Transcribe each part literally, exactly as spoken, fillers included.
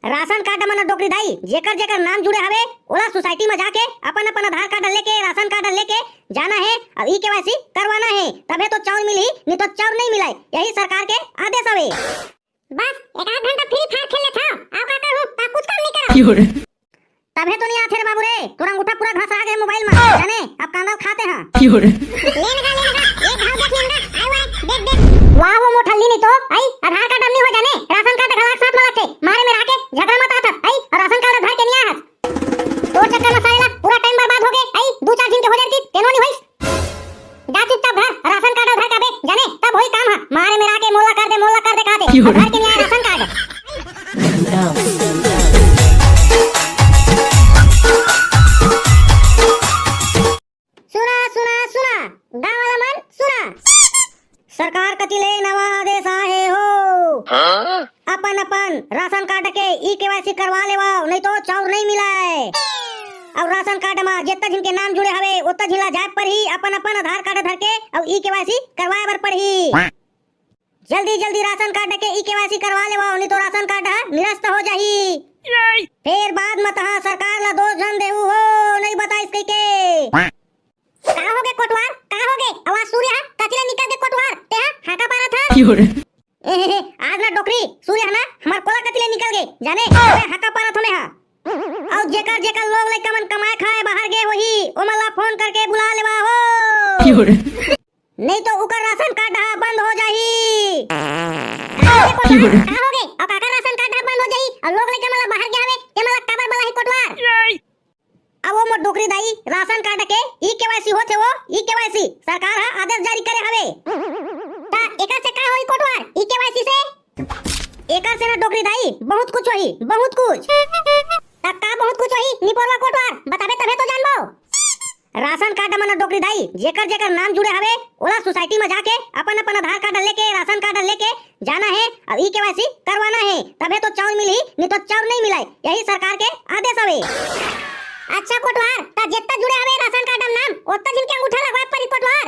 Ration card मन डोकरी दाई, जेकर जेकर नाम जुड़े हवे, ओला सोसाइटी म जाके अपन अपन आधार कार्ड लेके, राशन कार्ड लेके जाना हे अउ ई केवाईसी करवाना हे, तभे तो चाउर मिलही, नहीं तो चाउर नहीं मिलय। यही सरकार के आदेश हवे। बस एक आध घंटा फ्री फायर खेल लेथव, अउ का करहूं, का कुछ काम नहीं करव। तभे तो नहीं आथे रे बाबू रे, तोर अंगूठा पूरा घसरा गे मोबाइल म, जाने अब कांदा ल खाते हां। लेन गा, लेन गा, एक घाव देख लेन गा, आय वाय, देख, देख। वाह, वो मोठल्ली नहीं तो, आई, आधार कार्ड अब नहीं हो जाने, राशन कार्ड घलाक साथ वाला थे, मारे मेर आके झगड़ा मत आथस, आई, अउ राशन कार्ड धर के नहीं आए हस। तोर चक्कर म साले ला पूरा टाइम बर्बाद हो गे, आई, दू चार दिन के हो जाती, तेनो नहीं होइस। जा चुपचाप घर, राशन कार्ड धर के आबे, जाने, तब होई काम ह, मारे मेर आके मोला कर दे, मोला कर दे कहते, धर के नहीं आए राशन कार्ड। सुना, सुना, सुना, गांव वाला मन सुना। सरकार कति ले नवा आदेश आहे हो। हाँ? अपन अपन राशन कार्ड के ई केवाईसी करवा लेवव, नहीं तो चाउर नहीं मिलय। अउ राशन कार्ड म जेतना झिन के नाम जुड़े हवे, ओतना झिन ला जाए परही, अपन अपन आधार कार्ड धर के अउ ई केवाईसी करवाए बर परही। जल्दी जल्दी राशन कार्ड के ई केवाईसी करवा लेवव, नहीं तो राशन कार्ड ह निरस्त हो जाही। फेर बाद म तहां सरकार ला दोष झन देहू हो, नहीं बताइस कहिके। का होगे कोटवार, का होगे? अउ आज सूर्य ह कति ले निकल गे कोटवार, तेहा हांका पारत हस। ए, हे, हे, आज ना डोकरी, सूर्य ह ना हमर कोला कति ले निकल गे, जाने, अबे हांका पारत हों मैं हा। अउ जेकर जेकर लोग लइका मन कमाए खाए बाहर गे होही, ओमन ला फोन करके बुला लेवा हो। नहीं तो उकर राशन कार्ड ह बंद हो जाही। अरे कोटवार, का होगे? अउ काकर राशन कार्ड ह बंद हो जाही? अउ लोग लइका मन ला बाहर गे हवे, तेमन ला काबर बलाही कोटवार? अब वो मोर डोकरी दाई, राशन कार्ड के ई केवाईसी होथे वो, ई केवाईसी सरकार ह आदेश जारी करे हवे। त एकर से का होही कोटवार, ई केवाईसी से? एकर से ना डोकरी दाई, बहुत कुछ होही, बहुत कुछ। त का बहुत कुछ होही, निपोरवा कोटवार, बताबे तभे तो जानबो। राशन कार्ड म ना डोकरी दाई, जेकर जेकर नाम जुड़े हवे, ओला सोसाइटी म जाके अपन अपन आधार कार्ड लेके, राशन कार्ड लेके जाना हे अउ ई केवाईसी करवाना हे, तभे तो चाउर मिलही, नहीं तो चाउर नहीं मिलय। यही सरकार के आदेश हवे। अच्छा कोटवार, त जेतना जुड़े हवे राशन कार्ड म नाम, ओतना झिन के अंगूठा लगवाए परही कोटवार।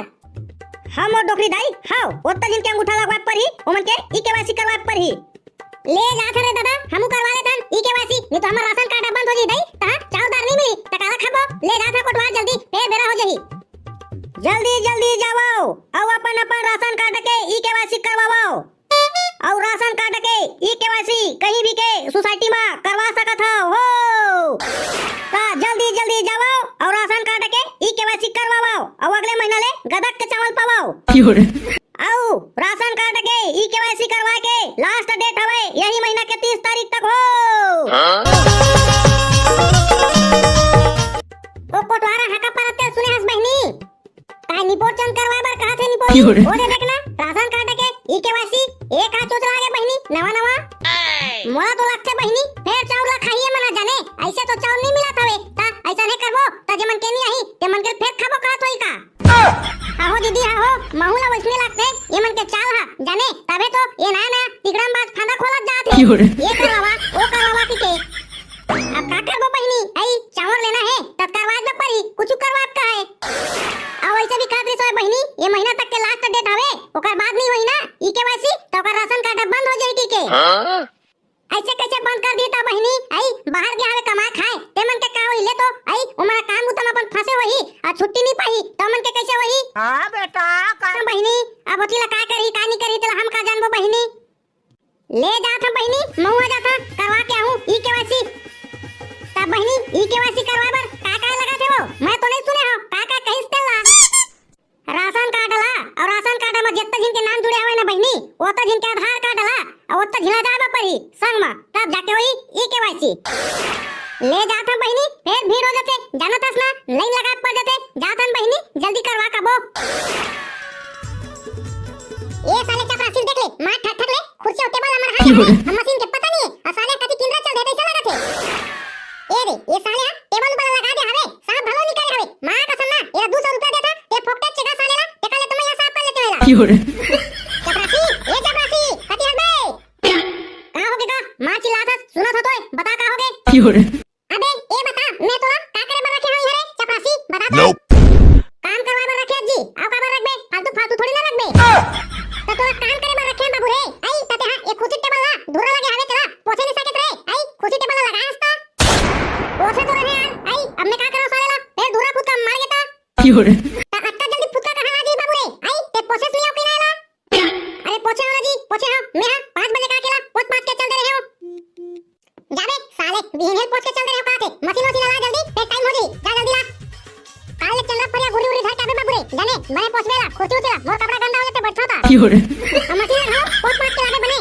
हां मोर डोकरी दाई, हां, ओतना झिन के अंगूठा लगवाए परही, ओमन के ई केवाईसी करवाए परही। ले जात हन रे दादा, हमू करवा लेथन ई केवाईसी, नहीं तो हमर राशन कार्ड बंद हो जाही दाई, तहां चाउर दार नहीं मिली, त काला खाबो? ले जात हन कोटवार जल्दी, फेर बेरा हो जाही। जल्दी जल्दी जावव, अउ अपन अपन राशन कार्ड के ई केवाईसी करवावव। अउ राशन कार्ड के ई केवाईसी कहीं भी के सोसाइटी म करवा सकत हव हो। त जल्दी जल्दी जावव अउ राशन कार्ड के ई केवाईसी करवावव, अउ अगले महीना ले गदक के चावल पावव। अउ राशन कार्ड के ई केवाईसी करवाए के लास्ट डेट हवे यही महीना के तीस तारीख तक हो। ओ कोटवार ह हांका पारत तेला सुने हस बहिनी? काय निपोर चंद करवाए बर कहा थे निपोर? ओ दे देखना, राशन कार्ड के ई केवाईसी एक आ चोचला आगे बहिनी, नवा नवा। मोला तो लगथे बहिनी, फेर चाउर ला खाही ए मन ह जाने, अइसे तो चाउर नहीं मिलत हवे, त अइसने करबो, त जेमन के नहीं आही, तेमन के फेर खाबो कहत होही का? हाहो दीदी, हाहो, महू ला वइसने लागथे, ये मन के चाल हा, जाने, तभे तो ये नया नया तिकड़म बाज फांदा खोलत जात हे। ये करवावा, वो करवावा कहिके। अब का करबो बहिनी, अई चाउर लेना हे, त करवाए बर परही, कुछु करवाए का हे। अउ वइसे भी कहत रहिस होय बहिनी, ये महीना तक के लास्ट डेट हवे, ओकर बाद नहीं होही ना, ई केवाईसी, त ओकर राशन कार्ड बंद हो जाही कहिके। अइसे कइसे बंद कर दिही त बहिनी? अई, बाहर गे हवे कमाए खाए, ते मन के का होही ले तो? अई, ओमन काम उतम अपन फंसे होही, अउ छुट्टी नी पाही, त मन के कइसे होही? हाँ बेटा, का बहिनी, अब ओती ला का करही, का नी करही, तेला हम का जानबो बहिनी? ले जात हंव बहिनी, महूं आ जात हंव, करवा के आहूं ई केवाईसी। त बहिनी, ई केवाईसी करवाए बर का का लगत हे वो? मैं तो नहीं सुने हंव, का का कहिस तेला? राशन कार्ड ला, अउ राशन कार्ड म जत्ता झिन के नाम जुड़े हवय ना बहिनी, ओत्ता झिन के आधार कार्ड ला, अउ ओत्ता झिन ला जाए बर परही संग म, तब जाके होही ई केवाईसी। ले जात हंव बहिनी, फेर भीड़ हो जाथे, जानत हस ना, लाइन लगाए पड़ जाथे, जात हन बहिनी, जल्दी करवा के आबो। ए साले चपरासी देख ले, मार ठक ठक ले, कुर्सी अउ टेबल हमर हाथ में, हम मशीन के पता नहीं है, अउ साले कति किंदरा चल देथे, ऐसा लगत हे। ए रे, ए साले हा टेबल उबल लगा दे हवे, साफ भलो नहीं करे हवे। माँ कसम ना, एला दू सौ रुपया देता, ते फोकटे चेगा साले ला, तेकर ले तो मैं यहाँ साफ कर लेते हैं ला। चपरासी, ए चपरासी, कति हस बे? का होगे गा? माँ चिल्लात हस, सुनत हो तोय, बता का होगे? अबे, ए बता, मैं तोला का करे बर रखे हंव इहाँ रे? चपरासी, बता तो। काम करवाए बर रखे हस जी, अउ काबर रखबे? फालतू, फालतू थोड़ी ना रखबे। त तोला काम करे बर रखे हंव बाबू रे। अई, त तेहा ए कुर्सी टेबल ला, धूरा लगे हवे तेला, पोछे नहीं सकत रे। अई, कुर्सी की हो रे? त अतका जल्दी फुतका कहाँ आ गे बाबू रे? आई, ते पोछे सुइया के ना ला? अरे पोछे हो ना जी, पोछे हो। मैं हा पाँच बजे का केला पोछ पाछ के चल दे रहे हो। जाबे साले, बिहनियल पोछ के चल दे रहे हो का थे? मशीन वशीन ला जल्दी, ते टाइम हो जाई, जा जल्दी ला। काल ले चंद्रा फरिया घुरी उरी धर के आबे बाबू रे, जाने, मैं पोछबे ला, खुर्ची उर्ची ला, मोर कपड़ा गंदा हो जाते बैठता था। की हो रे? अब मशीन ला हो, पोछ पाछ के लाबे बने।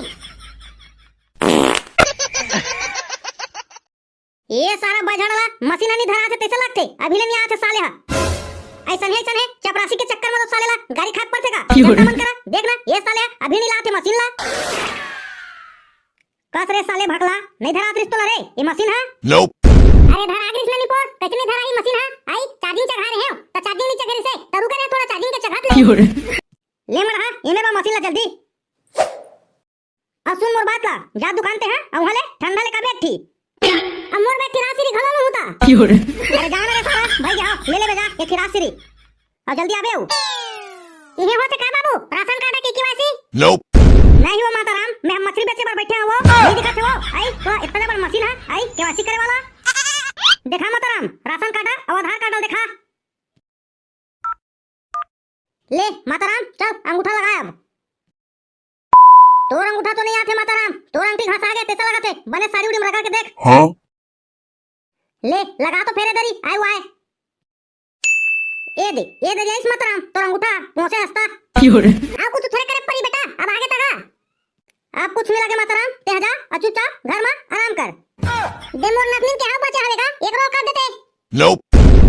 ये सारा बजड़ ला मशीन नी धराथे तैसे लगथे, अभी ले नी आथे साले हा। ऐसन हे, ऐसन हे, चपरासी के चक्कर में तो साले ला गाड़ी खाए पड़थे का। की हो रे? जनता मन करा, देख ना, ये साले हा अभी नी लाथे मशीन ला। कस रे साले भकला, नहीं धरात रिस तोला रे, ये मशीन हा? Nope। अरे धरा गिस नहीं पोर, कैसे नहीं धरा ये मशीन हा? आई, चार्जिंग चघा रहे हो, तो चार्जिंग नहीं चघे रिसे, तो रुके रे थोड़ा चार्जिंग के चघात ले। की हो रे? ले मड़ा हा, ये में बा मशीन ला जल्दी। अब सुन मोर बात ला, जा दुकान ते हा, अउ उहाँ ले ठंडा ले का बैठी। अब मोर बैठी रासिरी घलो लो होता। की हो रे? अरे जा ना रे साला, भाई जा, ले ले बे जा, एक ही रासिरी। अउ जल्दी आबे हो। इहे होथे का बाबू, राशन कार्ड के केवाईसी? Nope। नहीं हो माता राम, मैं हम मछली बेचे बर बैठे हो, नहीं दिखत हो। आई, तो इतना बड़ मशीन है, आई केवाईसी करे वाला। देखा माता राम, राशन कार्ड अउ आधार कार्ड देखा। ले माता राम, चल अंगूठा लगा अब। तोर अंगूठा तो नहीं आथे माता राम, तोर अंगठी घसा गे, तैसा लगथे। बने साड़ी उड़ी में रगड़ के देख। हाँ। ले, लगा तो फेरे दरी, आए वो आए। ए दे, ए दे, जय माता राम, तोर अंगूठा, पहुंचे हस्ता। की हो रे? आ कुछ थोड़े करे पड़ी बेटा, अब आगे तक आ। अब कुछ नहीं लगे माता राम, ते जा, और चुपचाप घर में आराम कर। दे मोर नखनीन के हाव बचे हवे का, एक रोल कर देते। Nope।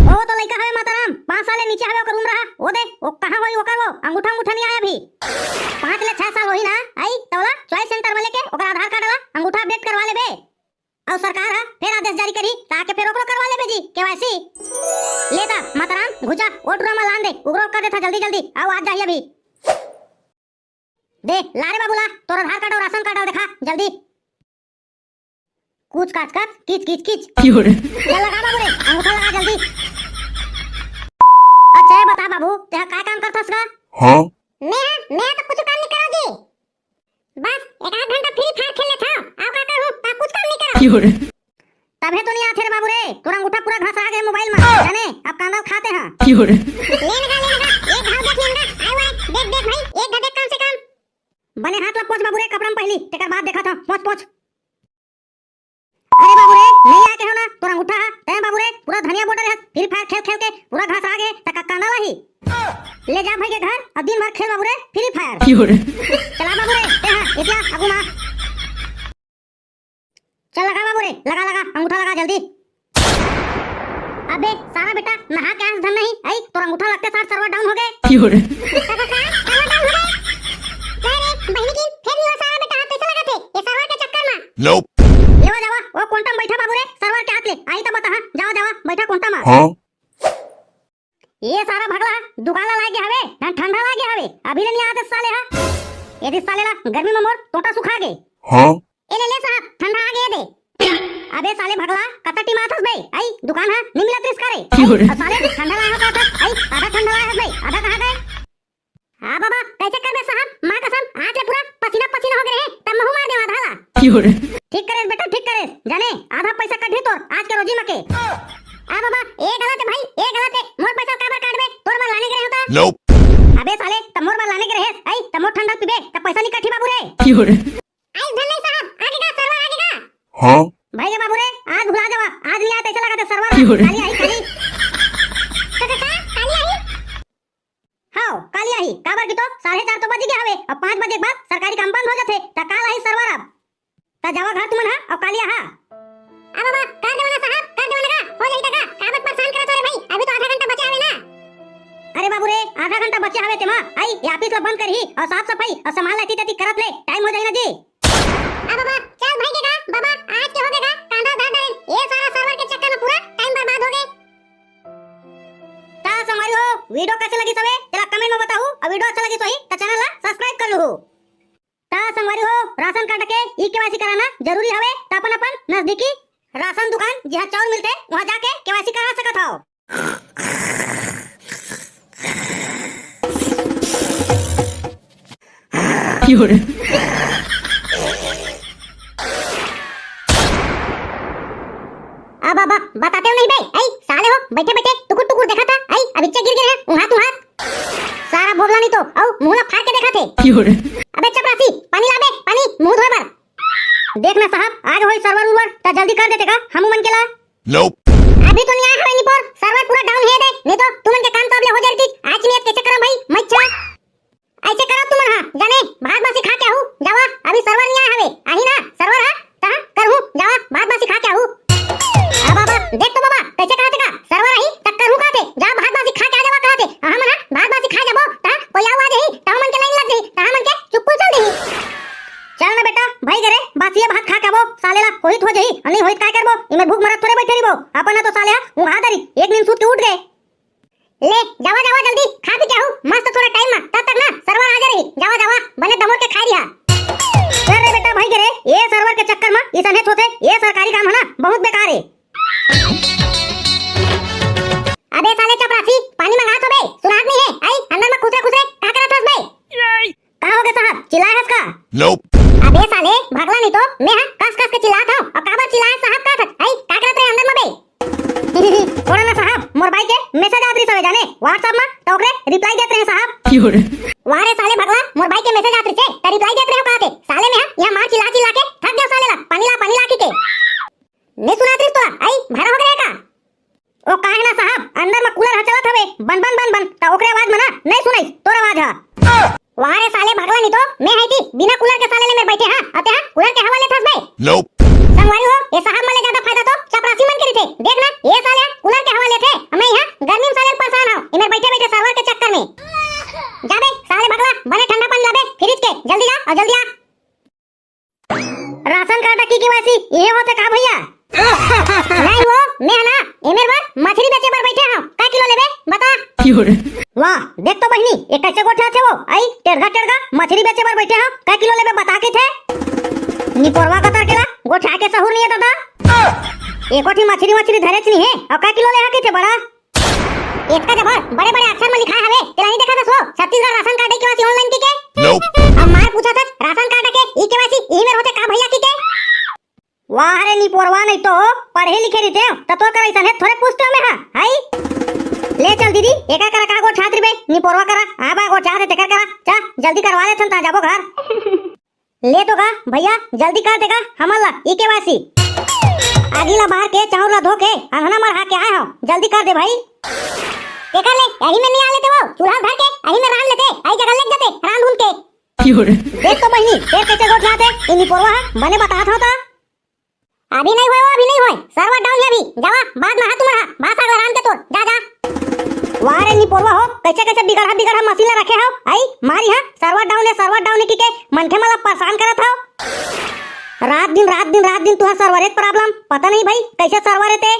ओ तो लइका हवे माता राम, पाँच साल ले नीचे हवे ओकर उम्र हा, वो दे, वो कहाँ होई ओकर वो, अंगूठा अंगूठा नहीं आया अभी। पाँच ले छह साल होही ना, आई, तवला चॉइस सेंटर में लेके ओकर आधार कार्ड ला अंगूठा अपडेट करवा लेबे। अउ सरकार ह फेर आदेश जारी करही, ताके फेर ओकरो करवा लेबे जी केवाईसी। ले ता माताराम, घुचा, ओ टुरा म लान दे, उगरो कर देथा जल्दी जल्दी, अउ आ जाही अभी। दे, ला रे बाबू ला, तोर आधार कार्ड अउ राशन कार्ड ला देखा, जल्दी। कुछ काच काच, किच किच किच। की हो रे? चल लगा बाबू रे, अंगूठा लगा जल्दी। अच्छा ये बता बाबू, तेहा काय काम करथस गा? हाँ? मैं, मैं तो कुछ काम नहीं करो जी। बस एक आध घंटा फ्री फायर खेल लेथव, अउ का करहूं, का कुछ काम नहीं करव। की हो रे? तभे तो नहीं आथे रे बाबू रे, तोर अंगूठा पूरा घसरा गे मोबाइल में, जाने, अब कांदा खाते हैं। की हो रे? ले लगा, ले लगा, एक घाव देख ले लगा, आए वाए, देख, देख भाई, एक घाव देख कम से कम। बने हाथ ला पोंछ बाबू रे, कपड़ा में पहली, तेकर बाद देखत हंव, पोंछ, पोंछ। अरे बाबू रे, नहीं आके हो ना, तोर अंगूठा हा, तैं बाबू रे, पूरा धनिया बॉर्डर है, फ्री फायर खेल खेल के पूरा घसरा गे, त का कांदा लाही? ले जा भाई के घर, अब दिन भर खेल बाबू रे, फ्री फायर। की हो रे? चला बाबू रे, ते हा, एतिया, आगू मा। चल लगा बाबू रे, लगा, लगा, अंगूठा लगा जल्दी। अबे, सारा बेटा, नहा के आस धन नहीं, आई, तोर अंगूठा लगते सार server down हो गे। की हो रे? का, का, का? Server down हो गे? का रे, बहिनी की, फेर नहीं हो सारा बेटा, हाथ कैसे लगा थे? ये server के चक्कर में। Nope। लेवा जावा, वो कोंटा में बैठा बाबू रे, server के हाथ ले, आई तो बता, हाँ, जावा, जावा, बैठा कोंटा में। हाँ? ये सारा भगला दुकान ला लागे हवे, ना ठंडा लागे हवे, अभी ले नहीं आते साले हा। यदि साले ला गर्मी में मोर टोंटा सुखा गे। हाँ। ए ले, ले साहब, ठंडा आ गे दे। अबे साले भगला, कता टिमाथस बे? आई, दुकान हा, नहीं मिलत रिस करे। की हो रे? अउ साले ठंडा लाया होता था, आई, आधा ठंडा लाया है बे, आधा कहाँ गए? हाँ बाबा, कैसे करबे साहब? माँ कसम, आज ले पूरा पसीना पसीना हो गए हैं, तब महू मार दे आधा ला। की हो रे? ठीक करेस बेटा, ठीक करेस। जाने, आधा पैसा कटही तोर आज के रोजी मके। आ बाबा, ए गलत है भाई, ए गलत है। मोर पैसा काबर काटबे? तोर बर लाने के रहे होता। Nope। अबे साले, तब मोर बर लाने के रहे, आई, तब मोर ठंडा पीबे, तब पैसा नहीं कटही बाबू रे। की हो रे? आइस धन नहीं साहब, आगे का server आगे का? हाँ। भाई रे बाबू रे, आज भुला जावा, आज नहीं आया तैसे लगा था server। की हो रे? काली आई, काली। का, का, का? काली आई? हाँ, काली आई, काबर की तो साढ़े चार तो बज गया हवे, अब पाँच बजे के बाद सरकारी काम बंद हो जाथे, त काल आई server अब। त जावा घर तुमन हा, अउ काली आहा। आ बाबा, कर देवा ना साहब, कर देवा ना का? हो जाई त का? का बात परेशान करत हो रे भाई? अभी तो आधा घंटा बचे हवे ना। अरे बाबू रे, आधा घंटा बचे हवे तेमा। आई, ये office ला बंद करही अउ साफ सफाई अउ सामान ला एती तेती करत ले टाइम हो जाई ना जी। आ बाबा, चल भाई के का? बाबा, आज के हो गे का? कांदा धर डाले। ये सारा server के चक्कर में पूरा टाइम बर्बाद हो गे। त संगवारी हो, video कैसे लगी सवे? तेला comment में बताहू, अउ video अच्छा लगी सही, त channel ला subscribe कर लूहू। त संगवारी हो, राशन कार्ड के ई केवाईसी कराना जरूरी हवे, त अपन अपन नजदीकी राशन दुकान, जिहाँ चाउर मिलथे, उहाँ जाके केवाईसी करा सकत हव। की हो रे? अब अब बताते हो नहीं बे। आई साले हो, बैठे बैठे टुकुर टुकुर देखा था। आई अब इच्चे गिर गिरे हैं उहात उहात। सारा भोगला नहीं तो, अउ मुंह ला फाड़ के देखा थे। अबे चपरासी, पानी ला बे, पानी, मुंह धोए बर। देख ना साहब, आज होई server उर्वर, त जल्दी कर देते का हम मन के ला? Nope। अभी तो नहीं आया हवे निपोर, server पूरा down है दे, नहीं तो तुमन के काम तो अबले हो जाती। आज नहीं कैसे करम भाई, मच्छा। ऐसे करो तुमन हा, जाने भात बासी खा के आहू, जावा, अभी server नहीं आया हवे, आही ना server हा, तहाँ करहू, जावा, भात बासी खा के आहू। अब बाबा, देख तो बाबा, कैसे कहते का, server आही, त करहू कहते, जा भात बासी खा के आ जावा कहते, अहाँ मन हा, भात बासी खा जाबो, तहाँ कोई आऊ आ जाही, तहाँ मन के line लग जाही, तहाँ मन के चुप्पू चल देही। चल ना बेटा, भाई घरे बासिया भात खा के आबो, साले ला होई त हो जाही, नहीं होई त काय करबो, इमे भूख मरत थोड़े बैठे रहिबो। अपन तो साले हा उंघा दरी, एक नींद सूत के उठ गए। ले जावा जावा जल्दी, खा पी के आहू, मस्त थोड़ा time मा, तब तक ना server आ जा रही। जावा जावा, बने दमोर के खाई रिहा। कर रे बेटा भाई के रे, ये server के चक्कर मा इसन हेच होथे, ये सरकारी काम है ना, बहुत बेकार है। अबे साले चपरासी, पानी मंगा तो बे, सुनात नहीं है, आई अंदर मा खुसरे खुसरे का करत हस बे? का हो गे साहब, चिल्लाए हस का? Nope। अबे साले, भगला नहीं तो, मैं हा कस कस के चिल्लात हूँ, और काबर चिल्लाए साहब का थक? आई, का करत रहे अंदर मा बे? छोड़ा ना साहब, मोर बाई के message आत रही सवे जाने, WhatsApp मा, तो ओकरे reply देत रहे साहब। वाह रे साले भगला, मोर बाई के message आत रही से, त reply देत रहे हो का थे? साले मैं हा, यहाँ मार चिल्ला चिल्ला के, थक गया साले ला, पानी ला, पानी ला की के। नहीं सुनात रही तोला, आई, भरा हो गया का? ओ काहे ना साहब, अंदर मा cooler हा चलत हवे, बन बन बन बन, त ओकरे आवाज मा ना नहीं सुनाइस तोर आवाज हा। वाह रे साले भगला नहीं तो, मैं है थी, बिना cooler के साले ले मेर बैठे हा, अते हा cooler के हवा लेथस बे। Nope। संगवारी हो, ये साहब मन ले ज्यादा फायदा तो चपरासी मन के रहिथे। देख ना, ये साले cooler के हवा लेथे, हमें यहाँ गर्मी में साले परेशान हो, इमेर बैठे बैठे server के चक्कर में। जा बे साले भगला, बने ठंडा पानी ला बे, fridge के, जल्दी जा और जल्दी आ। राशन कार्ड की केवाईसी इहे होथे का भैया? नहीं वो, मैं ना एमेर बर मछली बेचे बर बैठे हूँ। का किलो लेबे? बता। वाह, देख तो बहिनी, ये कैसे गोठियाथे वो? आई टेढ़ा टेढ़ा मछली बेचे बर बैठे हूँ। का किलो लेबे? बता के थे। निपोरवा कतर के ला गोठिया के सहूर नहीं है दादा। एको ठी मछली मछली धरेच नहीं है। और का किलो ले हा के थे बड़ा? एतका जबर बड़े बड़े अक्षर में लिखाए हवे, तेला नहीं देखा था सो? Chhattisgarh ration card e KYC online की के? Nope। अब मार पूछा था राशन कार्ड के ई केवाईसी ई मेर होथे का भैया की के? वाह रे निपोरवा, नहीं तो पढ़े लिखे रहिते हो, त तोर करा इसन हे थोड़े पूछते हो मैं हा, हाई? ले चल दीदी, एका करा का गोठियात रहिबे, निपोरवा करा, आ बा गोठियाथे तेकर करा, जा, जल्दी करवा ले छन ता जाबो घर। ले तो गा भैया, जल्दी कर दे गा हमन ला ई केवाईसी। आगी ला बार के, चाउर ला धो के, अंगना मरहा के आए हो, जल्दी कर दे भाई। तेकर ले, यही में नहीं आ लेते वो, चूल्हा धर के, यही में रांध लेते, आई जगह लेग जाते, रांध उन के। देख तो बहिनी, फेर कैसे गोठियाथे, ई निपोरवा हा, बने बतात हो ता। अभी नहीं होय वो, अभी नहीं होय, server down है अभी। जावा, बाद में हाथ तुम्हारा, बास अगला रांध के तोर, जा, जा। वाह रे निपोरवा हो, कैसे कैसे बिगड़हा बिगड़हा मशीन ला रखे हो, आई मारी हा, server down है, server down है की के मनखे मन ला परेशान करत हो। रात दिन, रात दिन, रात दिन तुहार server एक problem, पता नहीं भाई कैसे server है ते।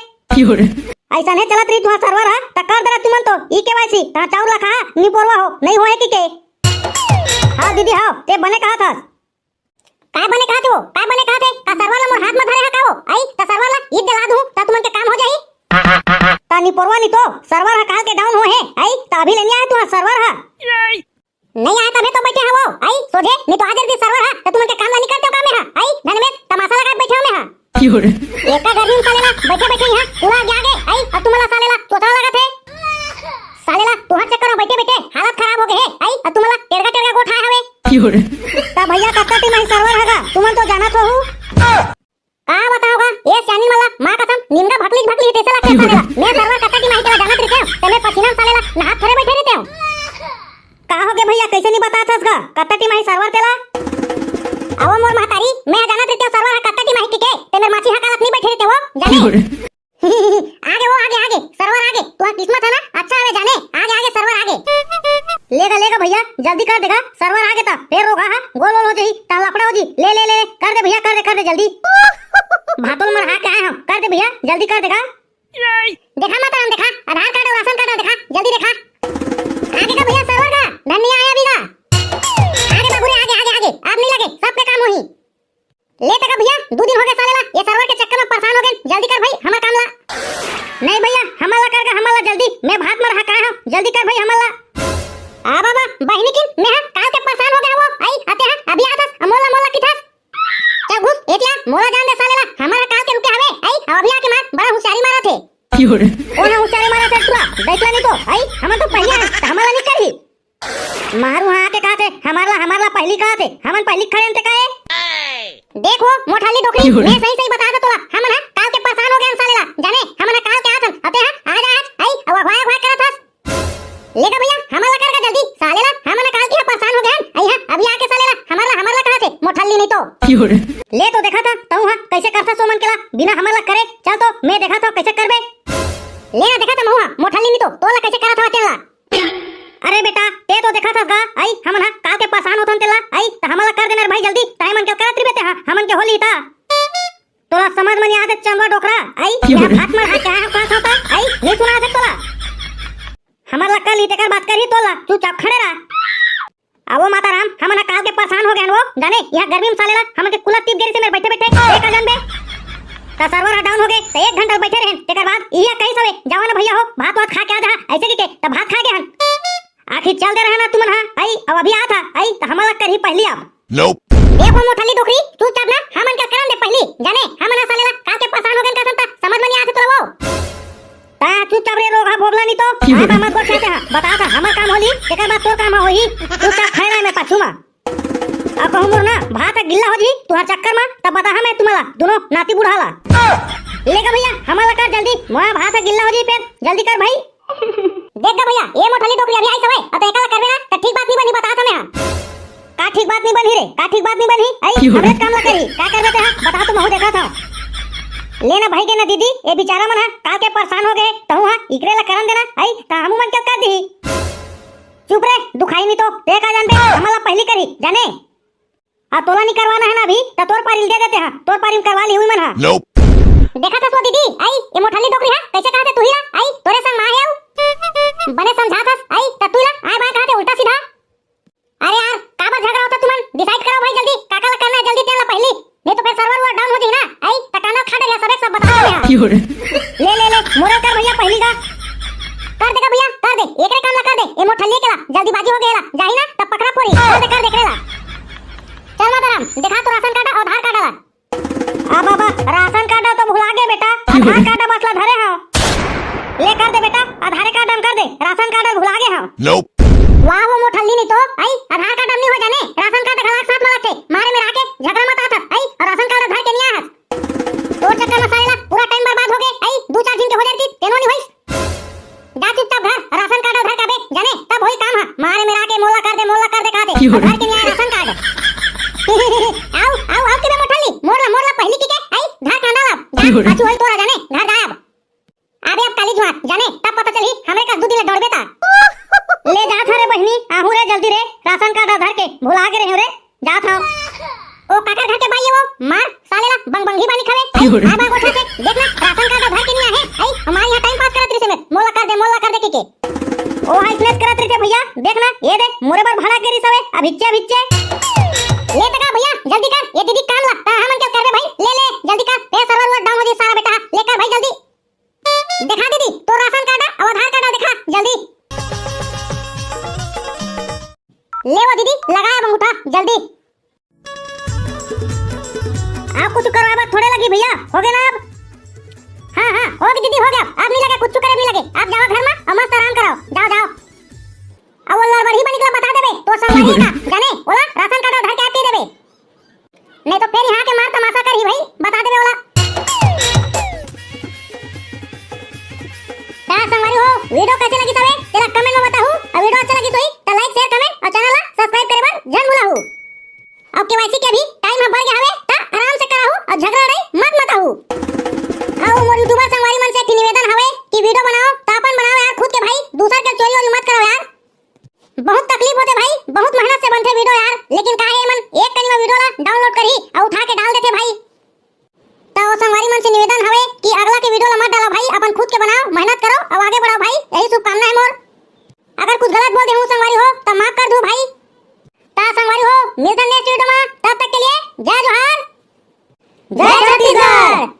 ऐसा नहीं चलत रही तुहार server हा, त कर दे रहा तुमन तो ई केवाईसी, ता चाउर ला खा, निपोरवा हो, नहीं होय की के। हाँ दीदी, हाँ, ते बने कहा था। काय बने कहा थे वो? काय बने कहा थे? का server ला मोर हाथ में धरे हा का वो? आई, त server ला ईद दिला दूं, त तुमन के काम हो जाही। ता निपोरवा नहीं तो, server हा काल के down हो है, आई, त अभी लेने आए तू हा server हा। नहीं आए तभे तो बैठे हा वो, आई, सोझे, नहीं तो आज के server हा, त तुमन के काम ला नहीं करते हो काम में हा, आई, धन में तमाशा लगा के बैठे हो में हा। एका गर्मी में साले ला बैठे बैठे यहाँ पूरा आगे आगे आई, अब तुम्हारा साले ला चोचला लगा थे। साले ला तुहार चक्कर में बैठे बैठे हालत खराब हो गए है, आई, अब तुम्हारा टेरगा टेरगा गोठा हवे। ता भैया कत्ता टीम आई server हगा, तुमन तो जाना तो हूँ। का बताओगा, ये सियानी मला माँ कसम निमगा भकली भकली तैसे लगते साले ला। मैं server कत्ता टीम आई तेरा जानत रहते हो, ते मैं पसीना में साले ला नहात थोड़े बैठे रहते हो। का हो गे भैया, कैसे नहीं बतात हस गा? कत्ता टीम आई server तेला? अवो मोर महतारी, मैं जानत रहते हो server हा कत्ता टीम आई के, ते मेर माछी हा कालत नहीं बैठे रहते हो, जाने? आगे वो, आगे, आगे, server आगे, तुहार किस्मत है ना, अच्छा हवे जाने, आगे, आगे, server आगे। लेगा, लेगा भैया, जल्दी कर देगा, server आगे ता, फेर रोगा हा, गोल गोल हो जाही, ता लफड़ा हो जी, ले, ले, ले, कर दे भैया, कर दे, कर दे जल्दी। भातोल मरहा के आए हम, कर दे भैया, जल्दी कर देगा। देखा माताराम, देखा, आधार कार्ड और राशन कार्ड देखा, जल्दी देखा। आगे का भैया server का, धन नहीं आया अभी का। आगे बाबू रे, आगे, आगे, आगे, आप नहीं लगे, सबके काम वही। ले तका भैया, दू दिन हो गए साले ला, ये server के चक्कर में परेशान हो गए, जल्दी कर भाई, हमार काम ला। नहीं भैया, हमार ला कर का, हमार ला जल्दी, मैं भात मरहा का हूँ, जल्दी कर भाई, हमार ला। आ बाबा, बहिनी की, मैं हा, काल के परेशान हो गया वो, आई, आते हा, अभी आतस, अमोला, मोला किथस। चल घुस, एतिया, मोला जान दे साले ला, हमारा काल के रुके हवे, आई, अब अभी आके मार, बड़ा होशियारी मारत हे। कोन होशियारी मारत हे टुरा? देख ला नहीं तो, आई, हमन तो पहिली हन, त हमन ला नहीं करही। मारू हाँ आके कहत हे, हमर ला, हमर ला पहिली कहत हे, हमन पहिली खड़े हन ते का हे? देखो, मोठल्ली डोकरी, मैं सही सही बता दे तोला, हमन हा काल के परेशान हो गए हन साले ला, जाने, हमन हा काल के आथन, अते हा, आज, आज, आई, अउ अघवाय, अघवाय करत हस। ले गा भैया, हमर ला कर गा जल्दी, साले ला, हमन हा काल के हा परेशान हो गए हन, आई हा, अभी आके साले ला, हमर ला, हमर ला कहत हे, मोठल्ली नहीं तो। ले तो देखा था, तहूँ हा, कैसे करथस ओ मन के ला, बिना हमर ला करे, चल तो, मैं देखा था, कैसे करबे। ले ना देखा था महूँ हा, मोठल्ली नहीं तो, तोला कैसे करत हवा तेला। अरे बेटा, ते तो देखत हस गा, आई, हमन हा काल के परेशान होथन तेला, आई, त हमन ला कर देना रे भाई जल्दी, ताई मन के करत रहिबे ते हा, हमन के होली ता। तोला समझ म नइ आथे चंदवा डोकरा, आई, क्या बात मन हा, क्या हा, का होता, आई, नहीं सुना आथे तोला। हमन ला कर ली, तेकर बात करही तोला, चुपचाप खड़े रह। आवो माता राम, हमन हा काल के परेशान हो गए हन वो, जाने, यहाँ गर्मी म साले ला, हमन के कूलर टिप गे रिहिसे मेर बैठे बैठे, एक आ जान बे। त server हा down हो गे, त एक घंटा बैठे रहेन, तेकर बाद इही कहिस हवे, जावा ना भैया हो, भात वात खा के आ जा, ऐसे कहिके, त भात खा गे हन। आखिर चल दे रहे ना तुमन हा, आई, अब अभी आत हा, आई, त हमन ला करही पहिली अब। Nope। देखो मोठल्ली डोकरी, चुपचाप ना, हमन के करन दे पहिली, जाने, हमन हा साले ला, काल के परेशान हो गए हन कसन त, समझ म नइ आथे तोला वो। ता चुपचाप रे रोगहा भोगला नहीं तो, क्यों? आय बा मत गोठियाते हा, बता था, हमर काम होली, तेकर बाद तोर काम होही, चुपचाप खड़े रह मैं पाछू मा। अब कहूँ मोर ना, भात हा गिल्ला हो जी, तुहार चक्कर मा, तब बता हा मैं तुम्हला, दोनों नाती बुढ़ा ला। ले गा भैया, हमन ला कर जल्दी, मोर भात हा गिल्ला हो जी फिर, जल्दी कर भाई। देख गा भैया, ए मोठल्ली डोकरी अभी आइस हवे, अब एकर ला करबे ना, त ठीक बात नहीं बनी, बता था मैं हा। का ठीक बात नहीं बनही रे? का ठीक बात नहीं बनही? आई, क्यों? हमरे काम ला करही। का करबे ते हा? बता तो महूँ देखा था। ले ना भाई के ना दीदी, ए बेचारा मन हा काल के परेशान हो गए, तहूँ हा इकरे ला करन देना, आई, त हमू मन के कर दिही। चुप रे, दुखाई नहीं तो, ते का जानबे, हमन ला पहिली करही, जाने? आ तोला नहीं करवाना है ना अभी, त तोर पारी ल दे देते हा, तोर पारी म करवा ली हुई मन हा। Nope। देखा था सो दीदी, आई, ए मोठल्ली डोकरी हा, कैसे कहत हे तुही ला, आई, तोरे संग माँ हे अउ। बने समझा था, आई, त तू ला, आय बाय कहत हे उल्टा सीधा। अरे यार, काबर झगड़ा होता तुमन? Decide करो भाई जल्दी, काका ला करना है जल्दी, तेला पहली, नहीं तो फिर server वर्वर down हो जाही ना। आई, त काना खा डरिया, सबे सब बता दे यहाँ। क्यों रे? ले, ले, ले, मोरे कर भैया पहली का। कर दे का भैया, कर दे, एकरे काम ला कर दे, ए मोठल्ली के ला, जल्दीबाजी हो गया ला, जाही ना, तब पकड़ा पोरी, कर दे, कर दे, एकरे ला। चल माताराम, देखा तो राशन कार्ड अउ आधार कार्ड ला। अब, अब, राशन कार्ड तो भुला गे बेटा, आधार कार्ड बस ला धरे हव। ले कर दे बेटा, आधार कार्ड हम कर दे, राशन कार्ड भुला गे हव। Nope। वाह वो मोठल्ली नहीं तो, आई, आधार कार्ड हम नहीं हो जाने, राशन कार्ड घलाक साथ में रखे, मारे मेर आके झगड़ा मत आथस, आई, अउ राशन कार्ड धर के नहीं आए हस। तोर चक्कर में साले ला पूरा time बर्बाद हो गए, आई, दू चार दिन के हो जाती, तेनो नहीं होइस। जा चुपचाप घर, राशन कार्ड धर के आबे, जाने, तब होई काम हा। मारे मेर आके मोला कर दे, मोला कर दे, कहा दे। क्यों रे? घर के नहीं आए राशन कार्ड। आओ, आओ, आओ, किबे मोठल्ली, मोर ला, मोर ला पहली की के, आई, घर कांदा ला। जा, क्यों रे? पाछू होई तोरा जाने, घर जाए अब। आबे अब काली जुआत, जाने, तब पता चली, हमरे कस दू दिन ले दौड़बे ता। ले जात हरे बहिनी, आहू रे जल्दी रे, राशन कार्ड धर के, भुला के रहे रे। जात हव। ओ काकर घर के बाई हे वो, मार साले ला बंगबंगी बानी खावे। आई, आ बा गोठा के, देख ना, राशन कार्ड धर के नहीं आहे। आई, हमारे यहाँ time pass करत रहिसे में, मोला कर दे, मोला कर दे के के। ओ हाय स्नेच करत रहिसे भैया, देख ना, ये दे, मोरे बर भाड़ा के रिस हवे, अभिच्चे, अभिच्चे। ले तका भैया, जल्दी कर, ये दीदी काम ला, ता हमन के करबे भाई, ले, ले, जल्दी कर, ते server वर्वर down हो जी सारा बेटा, ले कर भाई जल्दी। देखा दीदी, तो राशन कार्ड अउ आधार कार्ड देखा, जल्दी। ले वो दीदी, लगाया अब अंगूठा, जल्दी। आप कुछ करवाबा थोड़े लगी भैया, हो गया ना अब? हाँ, हाँ, हो गया दीदी, हो गया। अब नहीं लगे, कुछ करे नहीं लगे। आप जाओ घर में अउ मस्त आराम करो। जाओ, जाओ। अब वो लड़बड़ही बनिकला बता देबे, तो संग का, जाने, ओला राशन कार्ड धर के आती देबे। नहीं तो फिर यहाँ के मार तमाशा करही भाई, बता देबे ओला। ता संगवारी हो, video कैसे लगिस हवे, तेला comment में बताहू, अउ video अच्छा लगिस होही, ता like, share, comment अउ channel ला subscribe करे बर झन भुलाहू। अउ KYC के भी time ह बढ़ गया हवे, ता आराम से कराहू अउ झगड़ा लड़ाई मत मताहू। अउ मोर YouTuber संगवारी मन से एक ठे निवेदन हवे कि video बनाओ, ता अपन बनाओ यार खुद के भाई, दूसर के चोरी वोरी मत करो यार। बहुत तकलीफ होथे भाई, बहुत मेहनत से बनथे video यार, लेकिन काहे एमन एक कनी म video ला download करही अउ उठा के डाल देथे भाई। त ओ संगवारी मन से निवेदन हवे कि अगला के video ला मत डालो भाई, अपन खुद के बनाओ, मेहनत करो अउ आगे बढ़ाओ भाई, यही शुभकामना है मोर। अगर कुछ गलत बोल दे हूँ संगवारी हो त माफ कर दू भाई। त संगवारी हो, मिलथन next video मा, तब तक के लिए जय जोहार, जय छत्तीसगढ़।